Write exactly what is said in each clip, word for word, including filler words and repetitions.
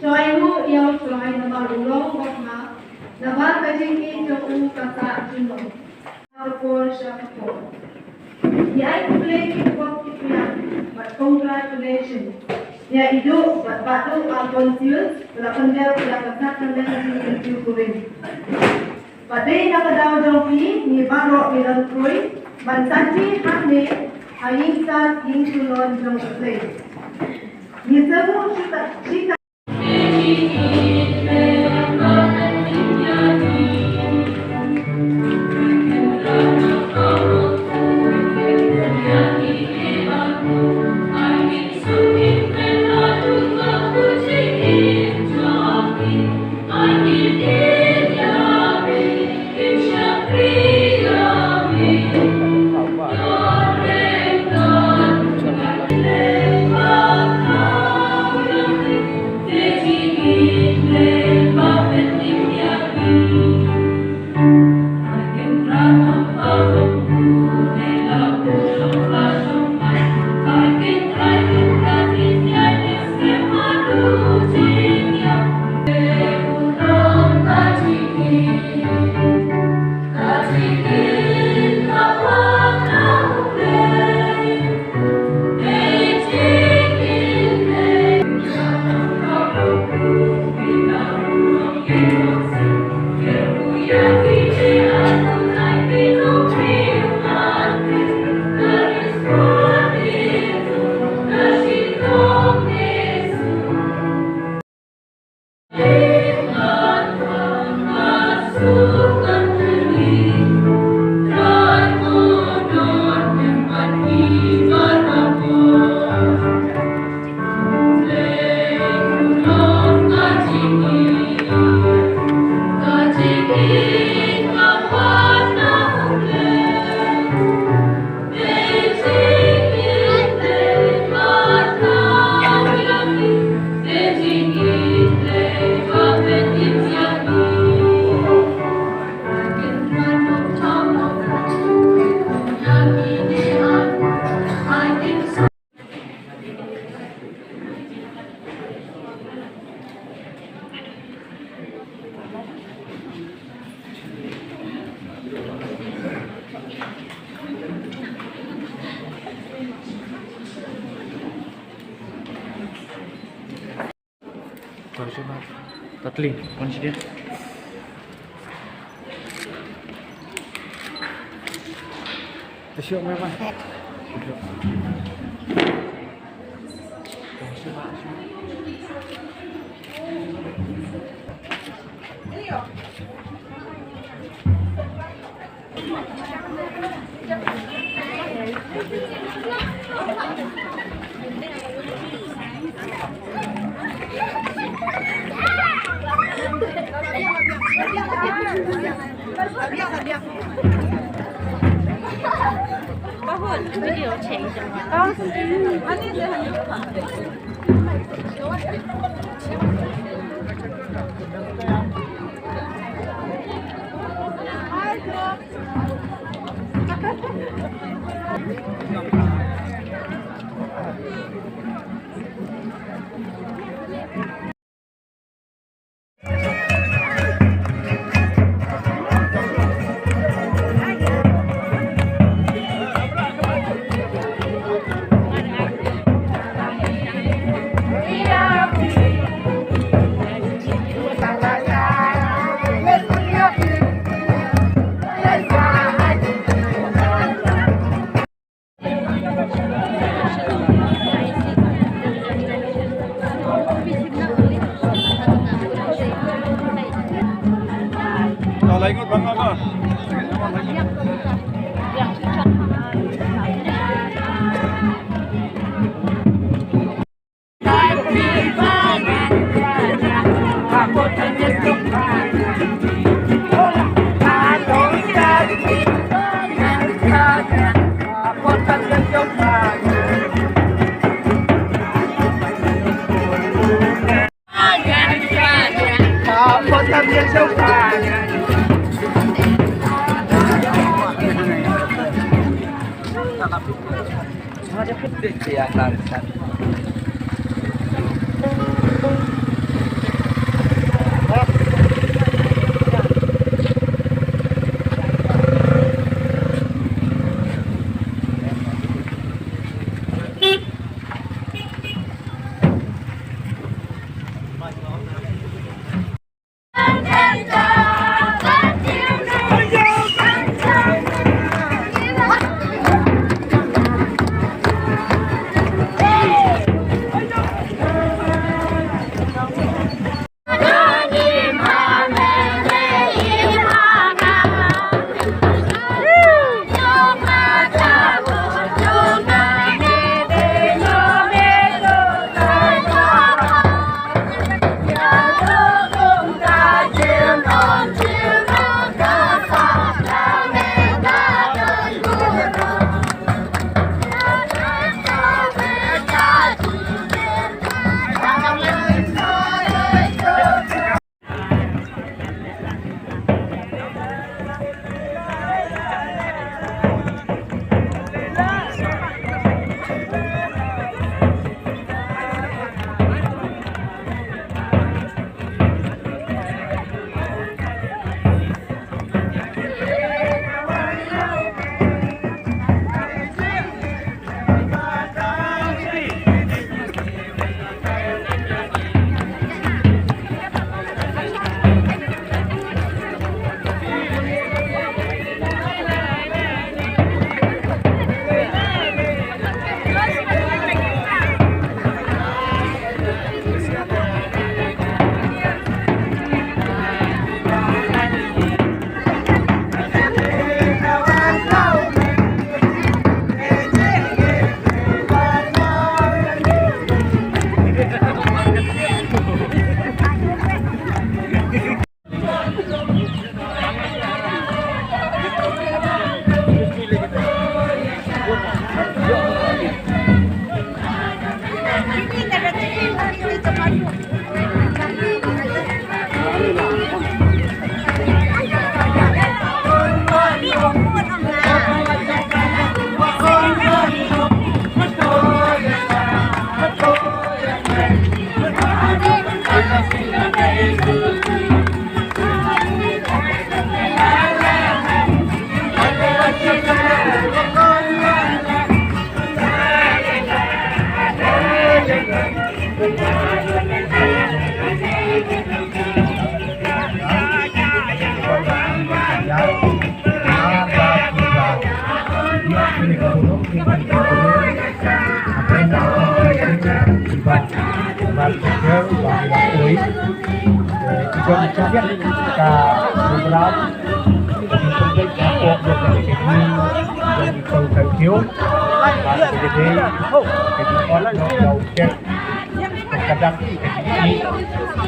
Joi u ïa u Trai namar u long bad ma, namar ka jingïeit jong u ka sah junom. Ar por sha ka por. Ïa ai khublei ki pop ki pyrshah bad congratulations ïa i Duh bad Bah Duh Alphonsus ba la pyndep ïa ka sat ka leng jong u Myntdu Kurim. Bad dei na ka daw jong phi ngi baroh ngi don khuid ban sati hangne ha ïing sat ïing shnong jong U Blei. Ngi sngewthuh shi ka, shi ka Tatling, kon sidia. Tasiok me ba.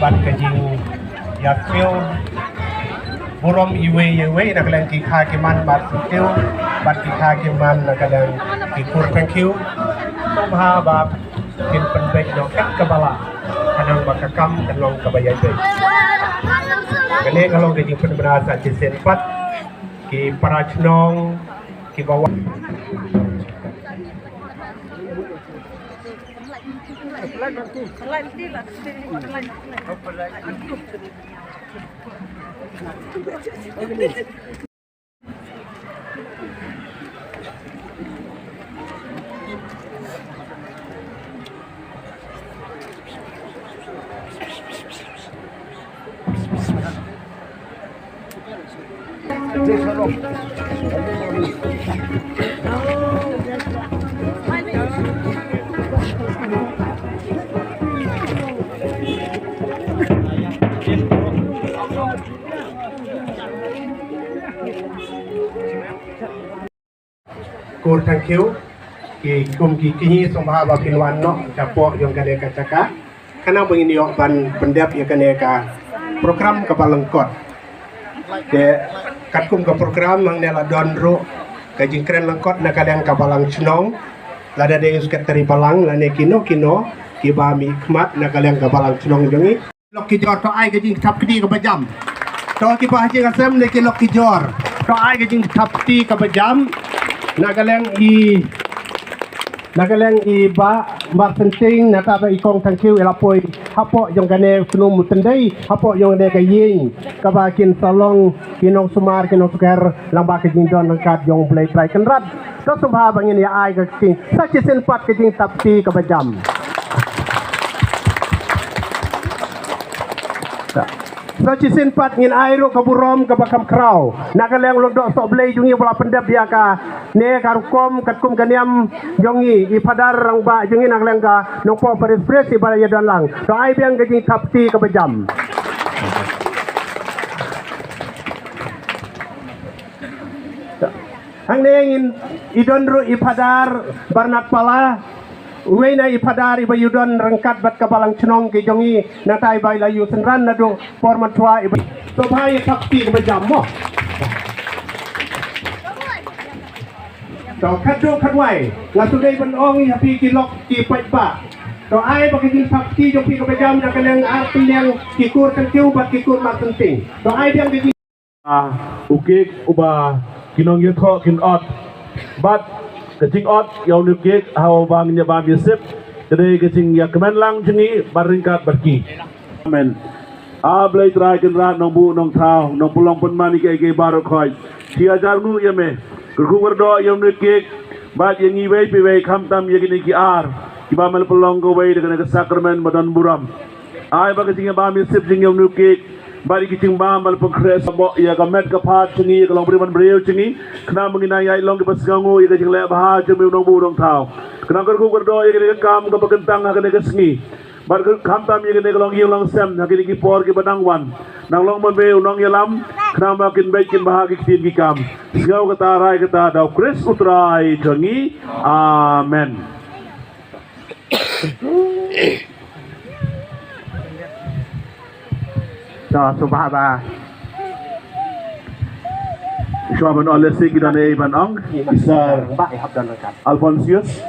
Ban ka jing ïa kiew burom iwei ïa iwei na ka liang ki kha ki man bad ki kiew bad ki kha ki man na ka liang ki kur thank you. Sngewbha ba kin pynbeit noh kat kaba lah khnang ba ka kam kan long kaba ïaibeit. Kane ka long ka jingpynbna sa shisien pat ki para shnong kiba wan. Kur thank you. Ki kum ki kñi sngewbha ba phin wan noh shapoh jong kane ka jaka. Khnang ba ngin ïoh ban pyndep ïa kane ka program kaba lyngkot. Te katkum ka program hangne la don ruh ka jingkren lyngkot na ka liang ka balang shnong. Lada dei u sekretari balang lane kino kino kiba mih khmat na ka liang ka balang shnong jong ngi. Lok ki jor to ai ka jingthap kti kaba jam. To ki ba ha jingïaseng ne ki lok ki jor. To ai ka jingthap kti kaba jam. Na ka liang i, na ka liang i Bah Marsenting, nangta ba i Kong Thangkhiew i la poi hapoh jong kane u snu Mutendei, hapoh jong kane ka ïing kaba kin sa long ki nongsumar ki nongsukher lang bad ka jingdon ryngkat jong U Blei Trai Kynrad. To sngewbha ba ngin ïa ai ka jing, sa shisien pat ka jingthap kti kaba jam. Sa shisien pat ngin ai ruh ka burom kaba kham khraw na ka liang u lyngdoh sohblei jong ngi ba la pyndep ïa kane ka rukom katkum ka niam jong ngi, i Phadar Rangbah jong ngi na ka liang ka Nongpoh Parish Priest iba la ïadon lang. To ai biang ka jingthap kti kaba jam. Hangne ngin, i don ruh i Phadar Bernard Pala, uwei na i Phadar iba ïadon ryngkat bad ka balang chnong ka jong ngi, nangta iba i la ïu synran naduh por mynshuwa iba. To ba ïa thap kti kaba jam mo. To khadduh khadwai nga shu dei ban ong ïa phi ki lok ki paidbah. To ai ba ka jingthap kti jong phi kaba jam da ka liang ar pynliang ki kur Thangkhiew bad ki kur Marsenting. To ai biang ka jing Ah, u kek uba ki nongïathoh kin ot. Bad ka jingot ïa une u kek ha uba ngin ïa bam ïa sip, ka dei ka jingïakmen lang jong ngi bad ryngkat bad ki. Amen. A Blei Trai Kynrad Nongbuh Nongthaw, Nongpynlong Pynman ïa kiei kiei baroh khoit. Ki hajar nguh ïa me. Kyrkhu kyrdoh ïa une u kek bad ïa ngi wei pa wei, khamtam ïa kine ki ar kiba me la pynlong kawei da kane ka sakramen ba don burom. Ai ba ka jingïabam ïasip jong ngi ïa une u kek bad ïa ki jingbam ba la pynkhreh sboh ïa ka met ka phad jong ngi, ïa ka longbriew manbriew jong ngi, khnang ba ngin nang ïaid long kiba sngewnguh ïa ka jingleh bha jong me u Nongbuh Nongthaw. Khnang kyrkhu kyrdoh ïa kane ka kam kaba kyntang ha kane ka sngi. Bad khamtam ïa kane ka longïing longsem ha kine ki por kiba nang wan. Nang long ma me u nongïalam khnang ba kin beit kin bha ki ktien ki kam. Sngew kata, rai kata da U Khrist U Trai jong ngi. Amen. To, sngewbha ba shuwa ban ong lehse ki don ei ban ong, i Sir Alphonsus.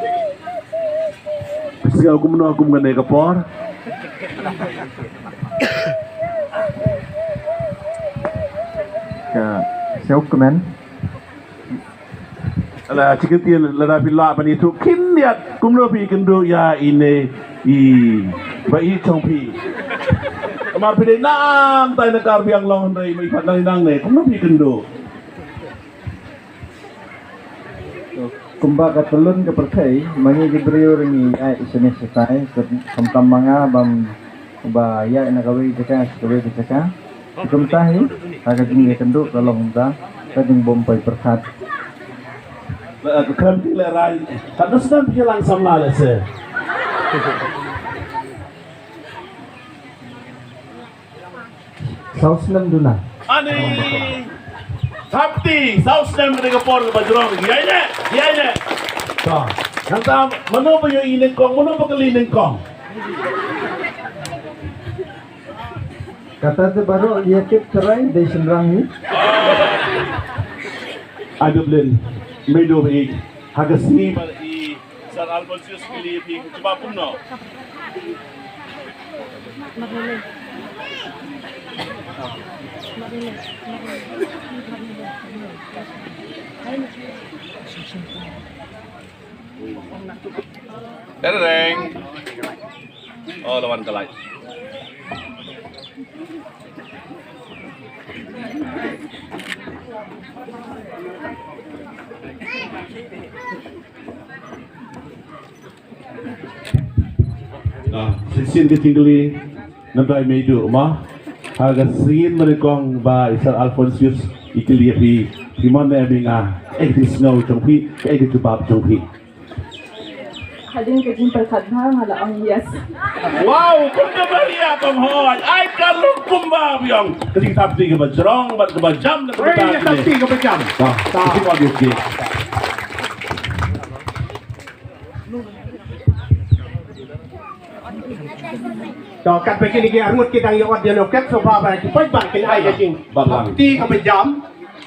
Sngew kumno kum kane ka por? Ka sngewkmen. Ala, chi ktien lada phi lah ban ïathuh khyndiat kumno phi kynduh ïa ine i ba i jong phi. Namar phi dei nangtai na Karbi Anglong, hynrei ma i pat nang nangne, kumno phi kynduh? Kumba ka tyllun ka pyrthei, ma ngi ki briew ruh ngi ïaid shane shatai, khamtam ma nga bym ba ïaid na kawei ka jaka sha kawei ka jaka. Te kumta hi, ha ka jingïakynduh ka long kumta, ka jingbym poi pyrkhat. Ba, eh, ka khlem ti lehrain, katno snem phi la long samla lehse? Saw snem duna. Ani. Thap kti, saw snem ka dei ka por kaba jrong. Ïaineh, ïaineh. To. Nangta, mano ba ïohi nyngkong, mano ba kylli nyngkong? Kata te baroh ïa kit trai dei shynrang hi. Ai Dublin, meidu ba i ha ka sngi ba i Sir Alphonsus kylli ïa phi ka jubab kumno? Tereng. Oh, lawan ka light. Ah, shisien ka jingkylli, namar i mei duh ma. Ha ka sien mane kong ba i Sir Alphonsus i kylli ïa phi, phi mon ne em ïa nga, eh, ka jingsngew jong phi, eh, ka jubab jong phi. Hadien ka jingpyrkhat bha nga la ong yes. Wow, kumba Maria kong hoi. Ai ka long kumba biang. Ka jingthap kti kaba jrong bad kaba jam na kaba. Oi, ka jingthap kti kaba jam. Wah, ka jingthap kti. To, katba kine ki arngut ki dang ïa ot ïa no kat, sngewbha ba ki paidbah kin ai ka jing. Bad lang. Kti kaba jam.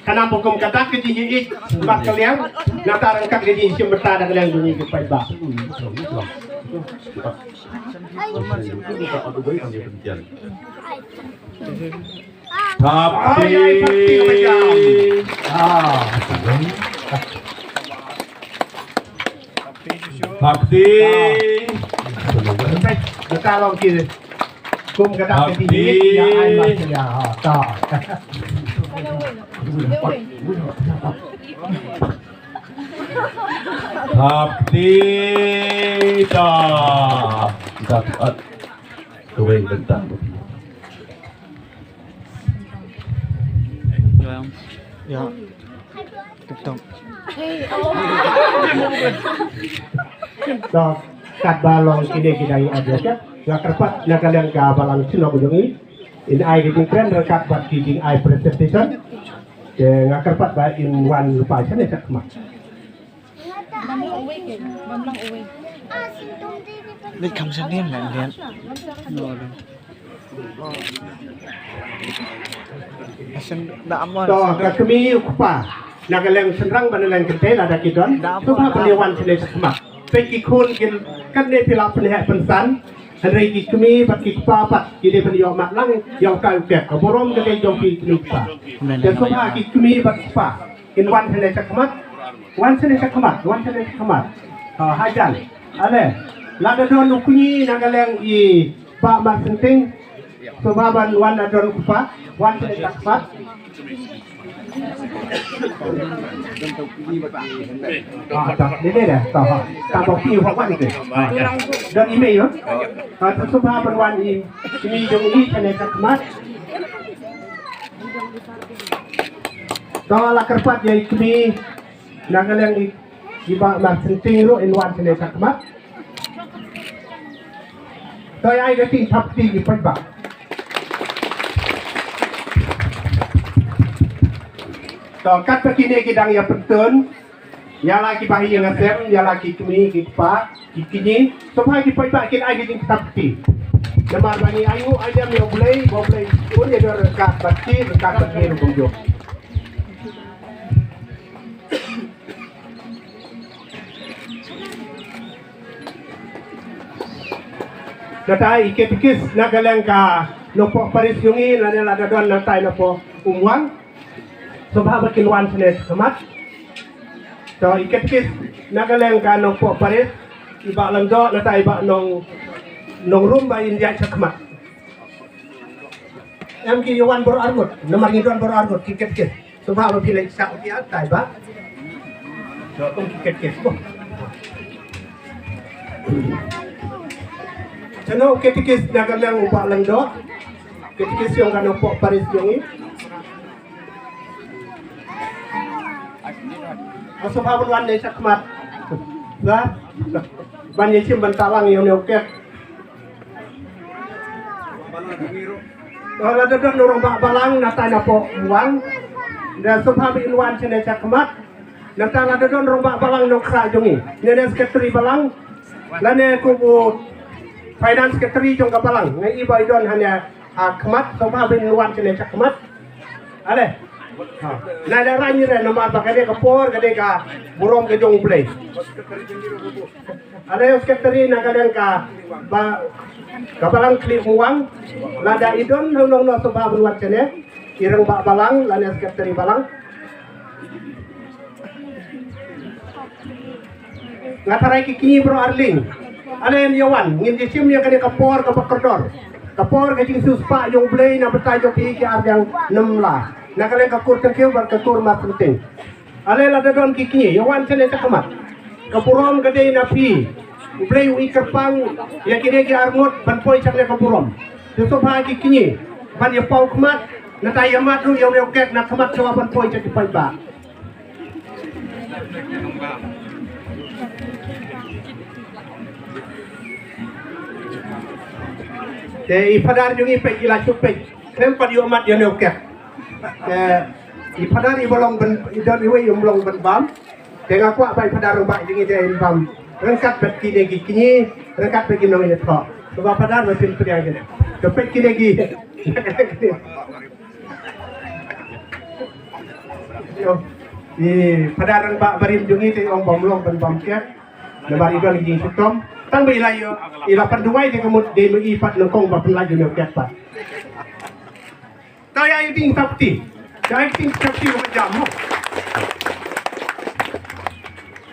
Ka nam ba kum ka dak ka jingïeit bad ka liang, nangta ryngkat ka jingshim bynta da ka liang jong ngi ki paidbah. Thap kti. Ai, ai, thap kti kaba jam. Ah. Akti. Baik, kita long kiri. Kum kata Akti. Kiri, ya, ai, mas, ya, ha, ta. Akti, ta. Ta, ta. Kawei bentang. Ya. Ya. Betul. Dah, katba long kine ki dang ïa audio, ya. Nga kyrpad na ka liang ka balang shnong jong ngi. In ai ki jingkren ryngkat bad ki jingai presentation. Te nga kyrpad ba in wan lypa shane sha khmat. Leit kham shane, leit. To, ka kmie u kpa na ka liang shynrang bad na liang kynthei lada ki don, sngewbha ban ïa wan shane sha khmat. Peit ki khun kin katne phi la pynheh pynsan, hynrei ki kmie bad ki kpa pat ki dei ban ïoh mat lang ïa utai u kep. Ka burom ka dei jong phi kmie kpa. Te sngewbha ki kmie bad kpa kin wan shane sha khmat. Wan shane sha khmat, wan shane sha khmat. Ha, hajan. Ale, lada don u kñi na ka liang i Bah Marsynting. Sngewbha ban wan, lada don u kpa, wan shane sha khmat. Ah, ta, ni ni dah, ta, ha. Ta ba ki wan ni. Ah, don i mei, ha. Ah, sngewbha ban wan i, i mei jong i shane sha khmat. To, la kyrpad ïa i kmie na ka liang i, i Bah Marsynting ruh in wan shane sha khmat. To, ïa ai ka ktien thap kti ki paidbah. To, katba kine ki dang ïa pyntun, ïa la ki bahaïing hasem, ïa la ki kmie ki kpa, ki kñi, sngewbha ki paidbah kin ai ka jingthap kti. Namar ba ngi ainguh ailem ïa U Blei, ba U Blei un ïa don ryngkat bad ki, ryngkat bad ngi ruh kumjuh. Nangta i katekis na ka liang ka Nongpoh Parish jong ngi, lane lada don nangta i Nongpoh Umwang. Sngewbha ba kin wan shane sha khmat. To, i katekis na ka liang ka Nongpoh Parish, i Bah Lyngdoh, nangta i Bah Nong, Nongrum ba in ïaid sha khmat. Em ki ïa wan baroh arngut, namar ngi don baroh arngut ki katekis. Sngewbha ba phi leit sha u ki atai ba. To, kum ki katekis. Shano u katekis na ka liang u Bah Lyngdoh. Katekis jong ka Nongpoh Parish jong ngi. Sngewbha ban wan ne sha khmat. Ba. Ban ïa shim bynta lang ïa une u kep. Lada don u rangbah balang nangta na Nongpoh Umwang, da sngewbha ba in wan shane sha khmat. Nangta lada don u rangbah balang nongksa jong ngi, ne ne secretary balang, lane kum u finance secretary jong ka balang, nga i ba i don hangne ha khmat, sngewbha ba in wan shane sha khmat. Ale. Ha. Lada rang ngi re namar ba ka dei ka por, ka dei ka burom ka jong U Blei. Ale, u secretary na ka liang ka ba, ka balang Khlieh Umwang. Lada i don hangno hangno sngewbha ban wan shane, i rangbah balang lane secretary balang. Nga tharai ki kñi baroh arlieng. Ale, ïa wan, ngin ïa shim ïa kane ka por kaba kordor, ka por ka jingsiewspah jong U Blei na bynta jong phi ki arliang nongla. Na ka liang ka kur Tyrkhiew bad ka kur Marsynting. Ale, lada don ki kñi, ïa wan shane sha khmat. Ka burom ka dei na phi. U Blei u i kyrpang ïa kine ki arngut ban poi sha kane ka burom. Te sngewbha ki kñi ban ïa paw khmat, nangta ïa mad ruh ïa une u kep na khmat, sngewbha ban poi sha ki paidbah. Te i Phadar jong ngi peit, i la shu peit. Khlem pat ïoh mad ïa une u kep. Te i Phadar iba long ban, i don iwei i long ban bam. Te nga kwah ba i Phadar rangbah jong ngi te in bam ryngkat bad kine ki kñi, ryngkat bad ki nongïathoh. Te ba Phadar ba pynpdiang kine. Te peit kine ki. I Phadar rangbah barim jong ngi te ong bam long ban bam kep. Namar i don i jingshitom. Tang ba i la ïoh, i la pynduwai te ka mut dei ma i pat nyngkong ba pynlait ïa une u kep pat. To ïa i ding thap kti. Ïa i ding thap kti ba jam mo.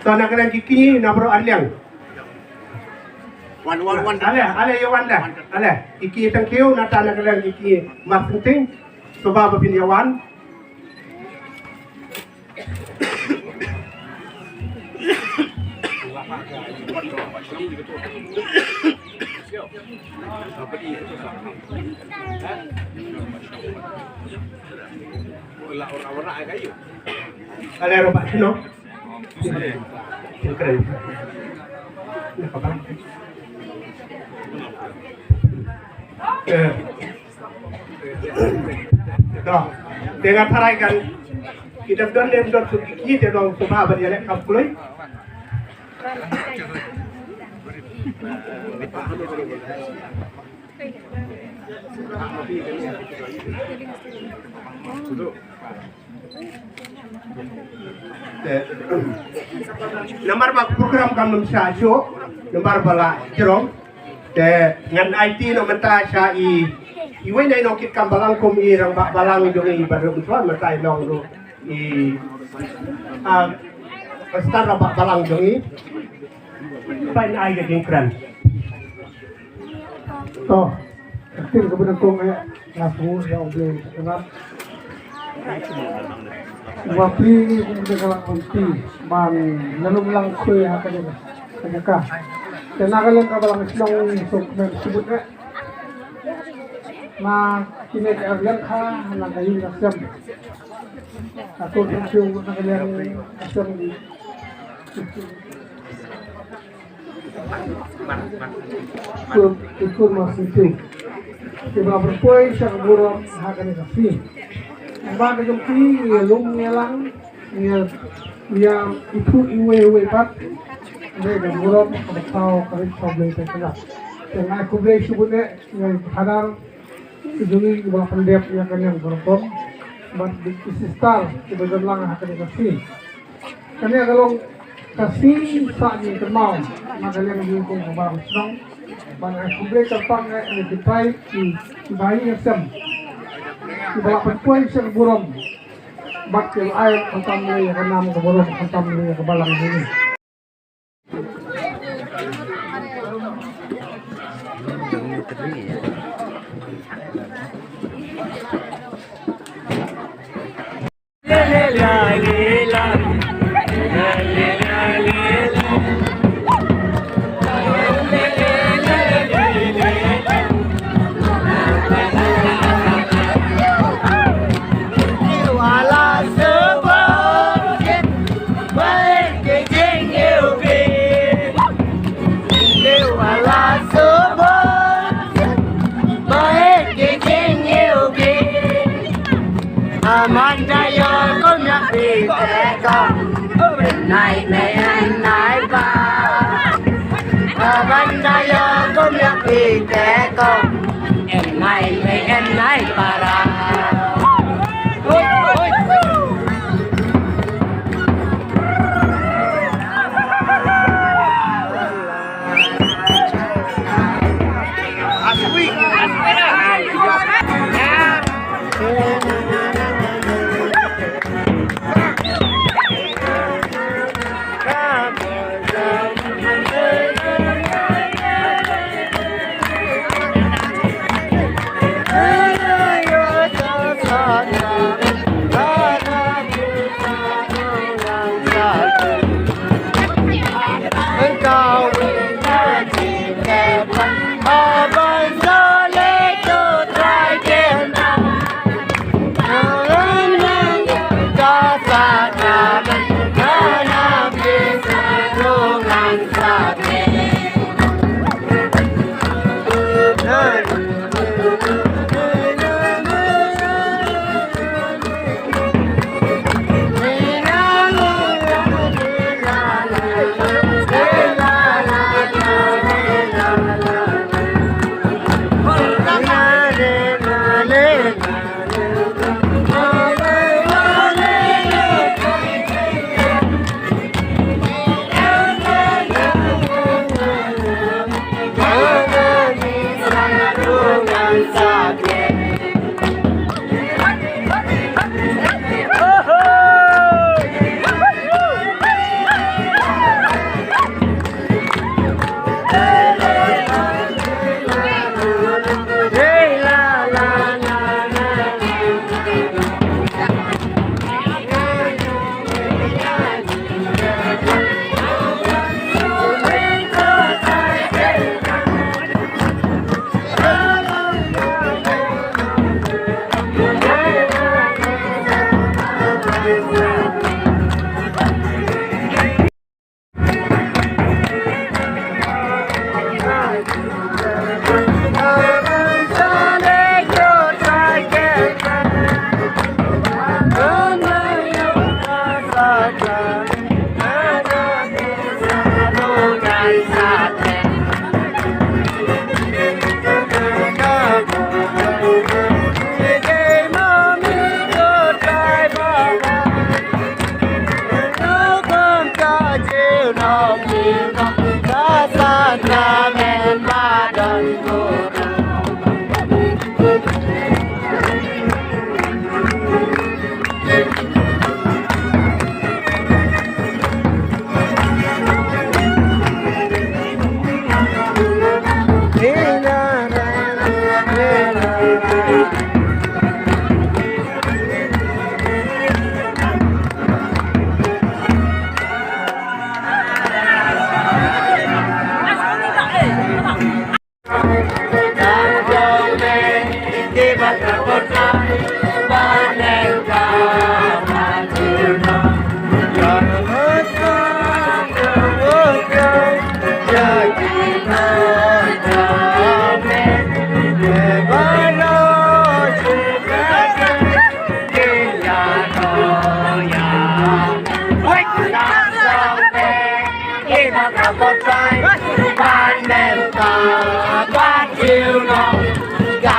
To na ka liang ki kñi na baroh arliang. Wan, wan, wan. Ale, ale, ïa wan da. Ale, ïa ki tang kiew, nata na ka liang ïa ki mar synting. Sngewbha ba phin ïa wan. Ale, robah sino. Eh. To, te nga tharai kan. Ki dep don, dep don, ki te dong, sngewbha ban ïaleh kam kloi. Te, namar ba program kam nym shah shuh, namar ba la jrong. Te ngan aiti noh mynta sha i, iwei na i nongkitkam balang kum i rangbah balang jong i ba dei mynta, mynta i long ruh i, ah, star rangbah balang jong i. Pynai ka jingkren. To, ka ktien kaba nyngkong eh, nga sngewbha ïa U Blei, ka rat. Ba phi kum ka la pynti ban lalum lang khui ha ka jaka, ka jaka. Te na ka liang ka Balang Shnong, suk men sibut eh. Na kine ki ar liang kha, na ka ïing ka sem. Ka tur ka siu na ka liang ka sem. Kur, kur ma siti. Kiba pynpoi sha ka burom ha kane ka sngi. Ba ka jong ki ïa lum ïa lang ïa, ïa ithuh iwei iwei pat. Ne ka burom ka ba thaw ka rit ka Blei te ka. Te nga ai khublei shibun eh ïa ka phadar ki jong ngi kiba la pyndep ïa ka niam ka rukom bad ki sister kiba don lang ha kane ka sngi. Kane ka long ka sngi sah jingkynmaw na ka liang jingkung ka Balang Shnong. Bad nga ai khublei kyrpang eh ïa ki trai ki, ki bai ïa sem kiba la pynpoi sha ka burom bad ki la ai khamtam ïa ka nam ka burom khamtam ïa ka balang jong ngi. Amanda yo kom yak pi te kom. Nai me en nai pa. Amanda yo kom yak pi te kom. En nai me en nai para.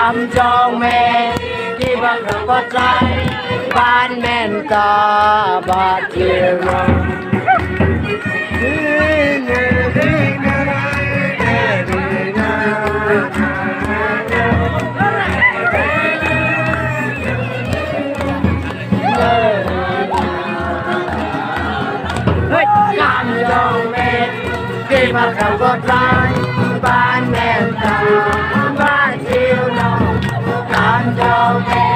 Kam jong me, ki ba ka ko trai, ban men ta, ba ki ro. Kam jong me, ki ba ka ko trai, ban men ta, ban ki ro. Kam jong me,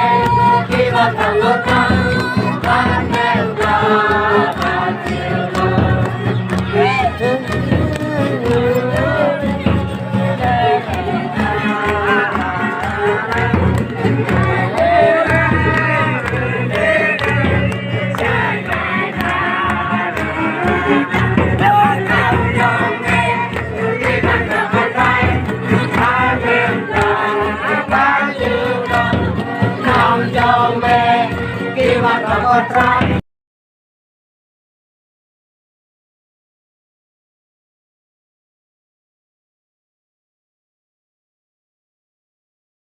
ki ba ka ko trai, ban men ta, ban ki ro.